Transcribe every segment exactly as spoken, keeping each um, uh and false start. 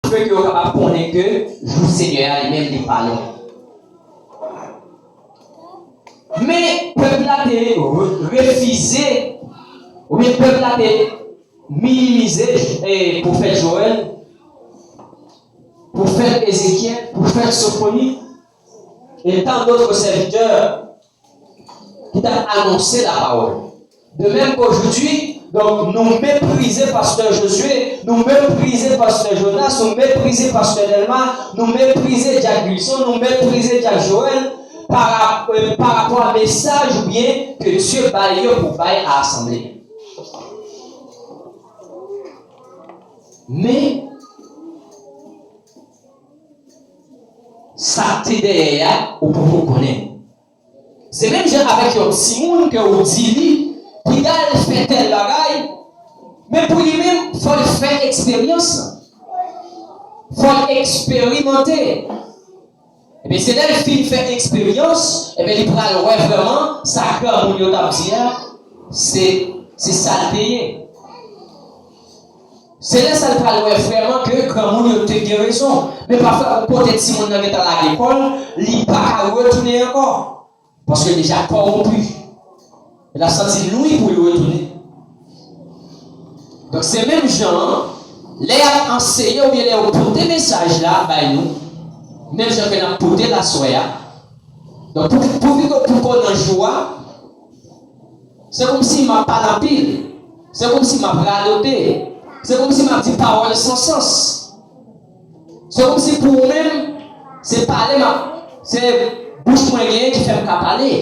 pou ke yo kapab konnen ke jou Senyè a li menm li pa lwen. Men pèp la te re-, refize, oubyen pèp la te minimize, eh, pwofèt Jowèl, pwofèt Ezekyèl, pwofèt Sofoni, et tant d'autres serviteurs ki t ap anonse lapawòl. De même qu'aujourd'hui, donk, nou meprize pastè Josué, nou meprize pastè Jonas, nou meprize pastè Delma, nou meprize dyak Wilson, nou meprize dyak Joël, pa ra-, euh, pa rapò a mesaj oubyen ke Dye bay yo pou bay a asanble. Men, sa k te dèyè a, ou poko konnen. Se menm jan avèk yon timoun ke ou di li, piga l fè tèl bagay, men pou li menm, fò l fè eksperyans lan. Fò l eksperimante. Ebyen, se lè l fin fè eksperyans, ebyen, li pral wè vrèman sa granmoun yo t ap di a, se, se sa l te ye. Se lè sa l pral wè vrèman ke granmoun yo te gen rezon. Men pafwa, ou kote timoun nan gentan lage kò l, li pa ka retounen ankò. Paske l deja kòwonpi. L ap santi l lwen pou l retounen. Donk, se menm jan an, lè y ap anseye oubyen lè yo pote mesaj la bay nou, menm jan ke n ap pote l aswè a. Donk, pou, pou, pou, pou, pou nan jou a, se kòmsi m ap pale anpil. Se kòmsi m ap radote. Se kòmsi m ap di pawòl san sans. Se kòmsi pou ou menm, se pale m ap, se bouch mwen genyen ki fè m ka pale.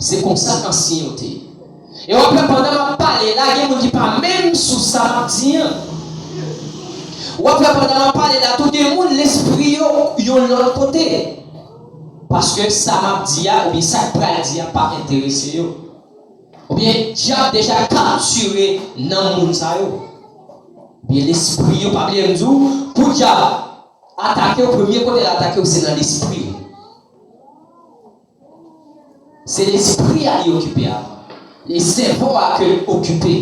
Se konsa ansyen yo te ye. E w ap wè pandan m ap pale la, gen moun ki pa menm sou sa m ap di an. W ap wè pandan m ap pale la, tou gen moun lespri yo yon lòt kote. Paske sa m ap di a, oubyen sa k pral di a, pa enterese yo. Oubyen dyab deja kaptire nanm moun sa yo. Oubyen lespri yo, pa bliye m di w, pou dyab atake w, premye kote l atake w, se nan lespri w. Se lespri a li okipe avan. E sèvo a ke l okipe.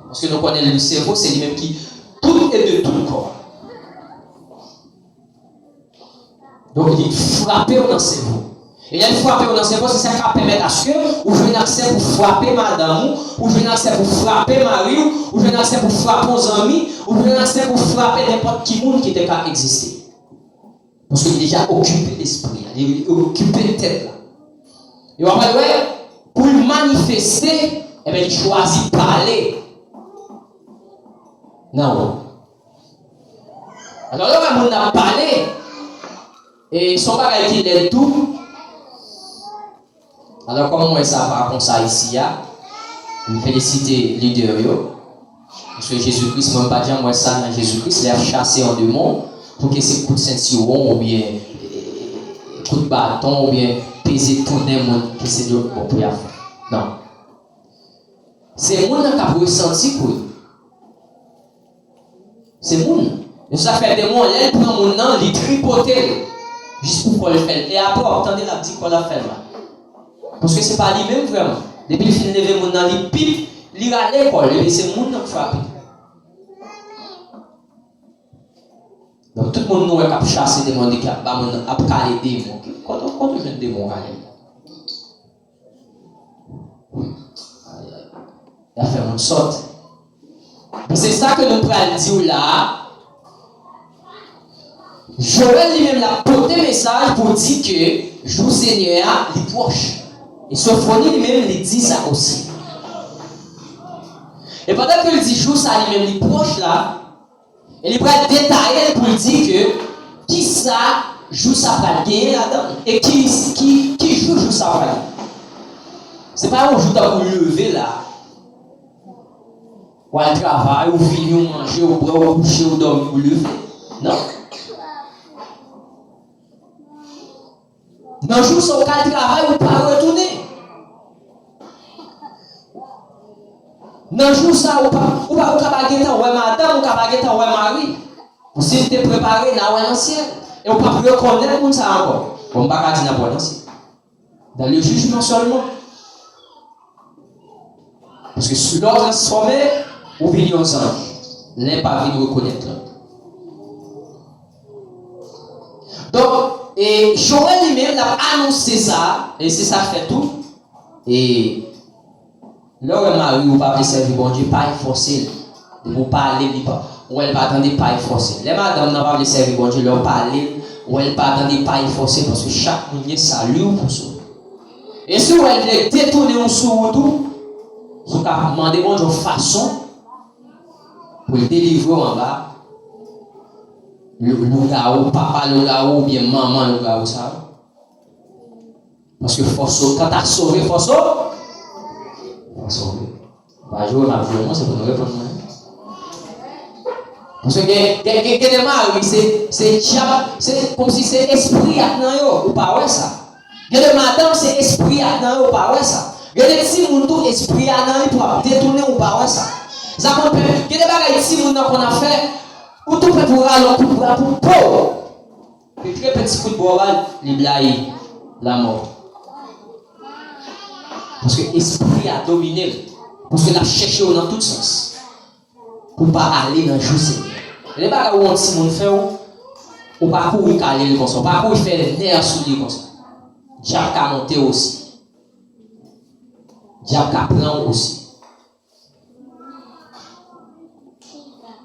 Paske nou konnen le sèvo, se li menm ki tout e de tout kò a. Donk, li frape w nan sèvo. E lè l frape w nan sèvo, se sa k ap pèmèt aske ou jwenn aksè pou frape madanm ou, ou jwenn aksè pou frape mari w, ou jwenn aksè pou frape yon zanmi, ou jwenn aksè pou frape nenpòt ki moun ki te ka egziste. Paske li deja okipe lespri a, li, li okipe tèt la. E w ap wè, pou l manifeste, ebyen, li chwazi pale nan ou. Alò, lè w wè moun nan ap pale, e se yon bagay ki lèd tou. Alò, kòm m wè sa pa konsa isi a, m felisite lidè yo. Paske Jezi Kris, mwen, m pa t janm wè sa nan Jezi Kris, lè y ap chase yon demon, pou ke se kout sentiwon oubyen, eh, kout baton oubyen peze tounen moun ke se lòt bò pou y ap fè. Non. Se moun nan k ap resanti kou yo. Se moun. E sa k fè demon, lè l pran moun nan, li tripote l. Jis pou kò l fè l. E apre, w ap tande l ap di kò l ap fè l mal. Paske se pa li menm vrèman. Depi l fin leve moun nan, li pip, li rale kò l. Epi se moun nan k frape. Donk, tout moun nou wè k ap chase demon, ki ap ba moun nan, ap kale demon. Kote, kote w jwenn demon w kale? Y ap fè moun sòt. Men se sa ke nou pral di w la a. Jowèl li menm l ap pote mesaj pou di ke jou Senyè a li pwòch. E Sofoni li menm li di sa osi. E pandan ke l di jou sa li menm li pwòch la, e li pral detaye l pou l di ke kisa jou sa pral genyen ladan l. E ki, ki, ki jou jou sa pral ye. Se pa yon jou tankou w leve la, w al travay, ou vini, ou manje, ou bwè, ou kouche, ou dòmi, ou leve. Non. Nan jou sa, ou ka al travay, ou pa retounen. Nan jou sa, ou pa, ou pa, ou ka pa gentan wè madanm, ou ka pa gentan wè mari. Ou si l te prepare, n a wè nan syèl. E ou p ap rekonèt moun sa a ankò. Bon, m pa ka di n ap wè nan syèl. Dans le jugement seulement. Paske si lè w transfòme, ou vin yon zanj. Len pa vin rekonèt lòt. Donk, e Joël li menm, l ap anonse sa, e se sa k fèt tou. E lè w wè mari w pa vle sèvi Bondye, pa fòse l. Depi w pale, li pa, w wè l pa tande, pa fòse l. Lè madanm nan pa vle sèvi Bondye, lè w pale l, w wè l pa tande, pa fòse l, paske chak moun gen sali w pou sou. E si w wè l vle detounen w sou wout ou, si w ka mande Bondye yon fason pou l delivre w anba lougawou, papa lougawou oubyen manman lougawou sa yo. Paske fò sove, kanta sove, fò sove. Fò sove. Pa jwe, m ap jwe, mwen, se pou nou reponn mwen. Paske gen, gen, gen, gen de mari, se, se dyab, se kòmsi se espri a k nan yo, ou pa wè sa. Gen de madanm, se espri a k nan yo, ou pa wè sa. Gen de timoun tou, espri a nan li pou ap detounen, ou pa wè sa. Sa konn fè, gen de bagay timoun nan konn ap fè, ou tou prèt pou rale yon kout bra pou po. Li trepe ti kout bwa ba l, li blayi lanmò. Paske espri a domine l. Paske l ap chèche w nan tout sans. Pou w pa ale nan jou Senyè. Lè bagay ou yon timoun fè w, ou pa kouri kale l konsa. Ou pa kouri fè nè sou li konsa. Dyab ka monte w osi. Dyab ka pran w osi.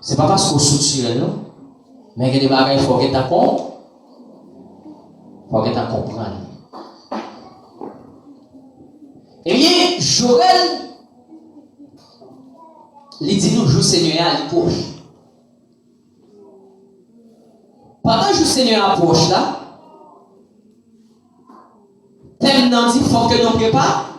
Se pa paske w sitirèl non. Men gen de bagay fò w gentan kon-, fò w gentan konprann. Ebyen, Joèl, li di nou jou Senyè a, li pwòch. Pandan jou Senyè a pwòch la, tèm nan di fòk ke nou prepa-,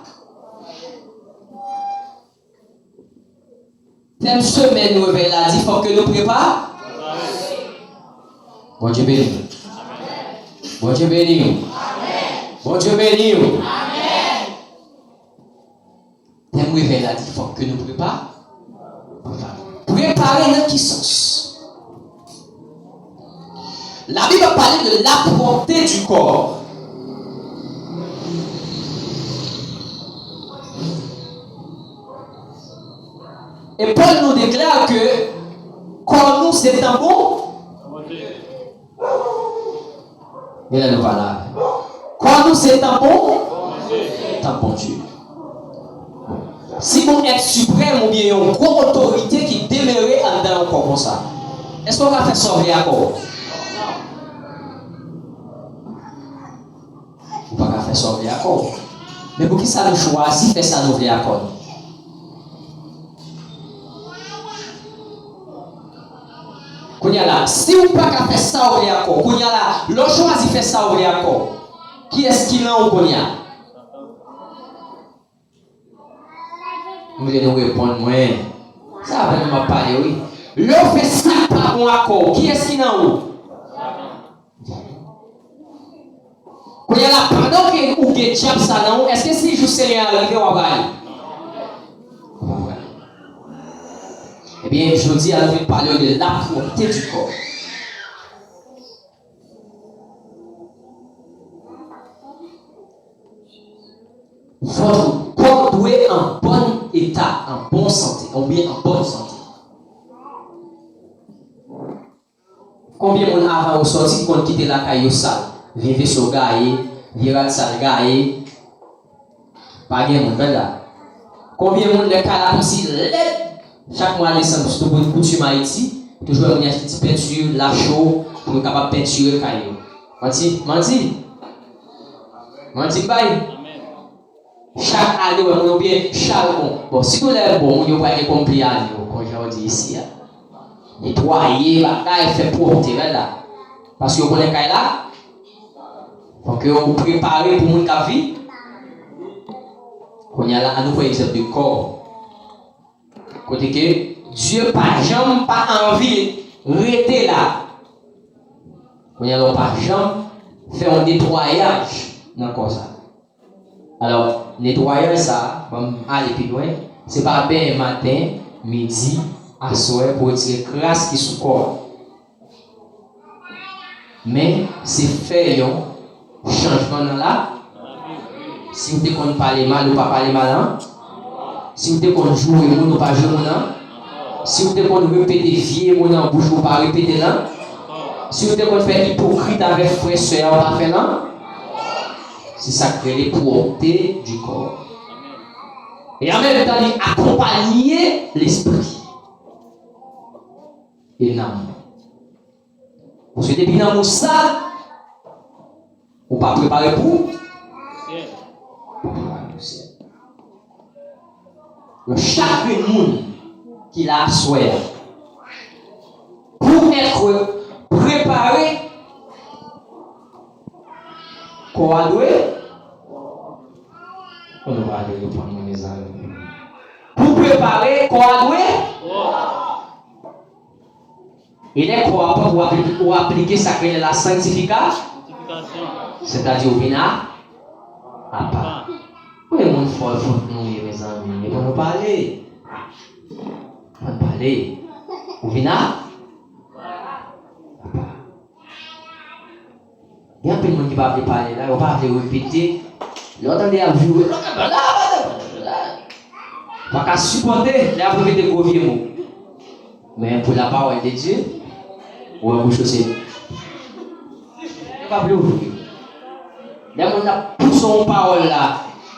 Tèm semèn revèy la di fòk ke nou prepa-, Bondye beni w. Bondye beni w. Bondye beni w. Tèm revèy la di fòk ke nou prepa-, prepa-, prepare nan ki sans? La Bible a parlé de la propreté du corps. E Pòl nou deklare ke kò nou se tanpon. Men la nou pa la. Kò nou se tanpon, tanpon Bondye. Si gon èt siprèm oubyen yon gwo otorite ki demere anndan yon kò konsa, èske w ka fè sa w vle a kò w? Ou pa ka fè sa w vle a kò w. Men poukisa nou chwazi fè sa nou vle a kò nou? Kounye a la, si w pa ka fè sa w vle a kò w, kounye a la, lè w chwazi fè sa w vle a kò w, kiyès ki nan ou kounye a? M vle nou reponn mwen. Se avè nou m ap pale, wi. Lè w fè sa k pa bon a kò w, kiyès ki nan ou? Kounye a la, pandan ke ou gen dyab sa nan ou, èske si jou Senyè a rive, w ap ale? Ou p ap ale. Ebyen, jodi a, nou vin pale w de la propreté du corps. Votre corps dwe an bòn eta, an bon sante, oubyen an bòn sante. Konbyen moun avan yo sòti ki konn kite lakay yo sal? Vye veso gaye, vye rad sal gaye. Pa gen moun, vèt la. Konbyen moun lè kay la konsi lèd? Chak mwa desanm, sitou pou koutim Ayiti, toujou wè moun yo achte ti penti, lacho, pou yo kapab pentire kay yo. Manti, manti. Manti m bay. Chak ane, wè moun oubyen chak bon. Bon, sitou lè bon, moun yo pral gen konbyen ane yo, kon jan yo di isi a. Netwaye bagay, fè pwòpte, vèt la. Paske yo konnen kay la, fòk yo prepare pou moun k ap vin. Kounye a la, ann nou pran egzanp de kò. Kote ke Dye pa janm pa anvi rete la. Kounye a la, w pa janm fè yon netwayaj nan kò sa. Alò, netwayaj sa, ban m ale pi lwen, se pa benyen maten, midi, aswè pou retire kras ki sou kò a. Men, se fè yon chanjman nan la. Si w te konn pale mal, ou pa pale mal an. Si w te konn joure moun, ou pa joure moun an. Si w te konn repete vye mo nan bouch ou, ou pa repete l an. Si w te konn fè ipokrit avèk frè sè a, w pa fè l ankò. Se sa k rele pwòpte di kò. E an menm tan, li akonpaye lespri e nanm. Paske depi nanm ou sal, ou pa prepare pou syèl. Ou pa prepare pou syèl. Donk, chak grenn moun ki la aswè a, pou èt prepare, kò a dwe. Kòman w ale reponn mwen, mezanmi? Pou prepare, kò a dwe. E lè kò a pwòp, ou apli-, ou aplike sa k rele la sanktifika-, sètadi ou vin a, apa. Wi, moun fò, fò nou ye, mezanmi. E pou nou pale. Ann pale. Ou vin a, apa. Gen anpil moun ki pa vle pale la, yo pa vle repete. Lè w tande y ap joure, pa ka sipòte lè y ap repete gwo vye mo. Men pou la parole de Dieu, ou wè bouch yo se. Yo pa vle ouvri. Lè moun ap pouse yon pawòl la,